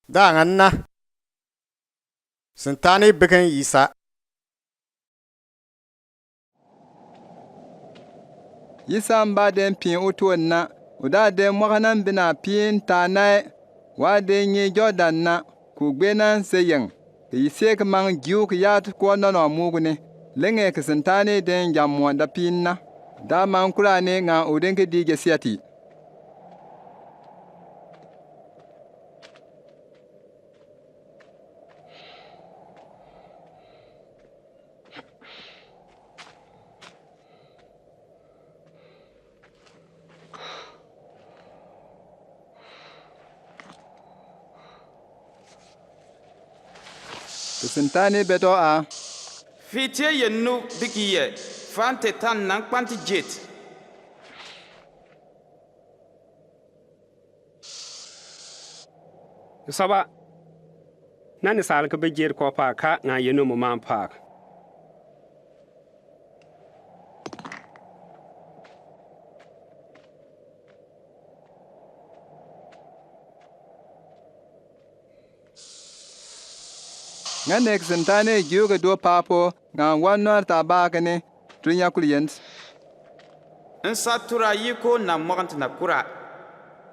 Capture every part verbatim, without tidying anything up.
Da aŋa na. Sentani bikǝn Isa. Isa mba dɛn pii u tuon na, u da dɛn mwaknan bina pii ta na e, wa dɛn nyi Jordan na, ku gbenan se yeng, kǝ yise kǝ mang jiu kǝ yat ku wa nɔnɔ muguni. Lenge kǝ sentani dɛn jam mɔ da pii na, da mang kurani ŋa u dɛn kǝ di jesiati. Kǝ sentani beto a. Fiti yenu biki ye, fante tan nan kpanti jet. Saba, nani sal kǝ bi jir ko pa ka ŋa yenu mo man pak. Ŋa nek sentani jiu kǝ do papo ŋa wan nɔr ta ba kǝni. Turi nya kul yent. Nsa tura yiko na mɔgɔnt na kura.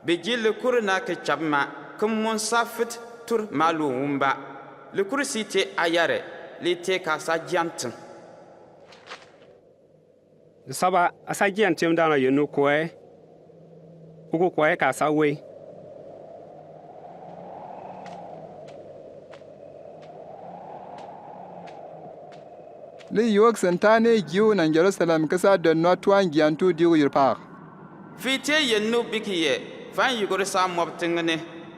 Biji likur na kǝ chab ma kǝmmun sa fǝt tur ma lu wumba. Likur si te ayare li te ka sa jian tǝn. Saba a sa jian tǝm dana yenu kwe. Uku kwe ka sa wei. Li yuk sentani jiu na Jerusalem kǝ sa dɔn nɔ tuan jian tu diu yur pak. Fiti yenu biki ye, fan yugur sa mɔb tǝngǝni,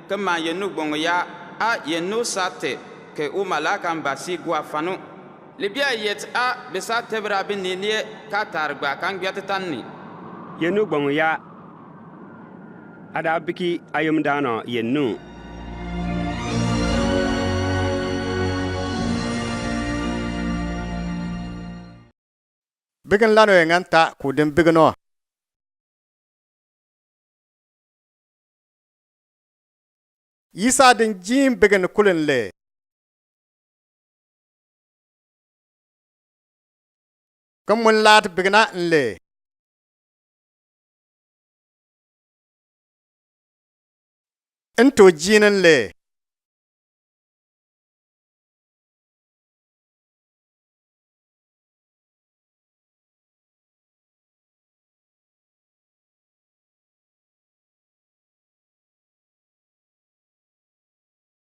kǝ man yenu gbong ya, a yenu sa te, kǝ u malaka mba si gua fanu. Libia yet a bisa tebra bi ni nie ka tar gba kan gbia tǝtan ni. Yenu gbong ya. Ada biki ayum dano yenu. Bigin lano ye ŋan ta ku din bigin o. Isa din jin bigin kulin le. Kǝmmun lat bigin a nle. Nto jin nle.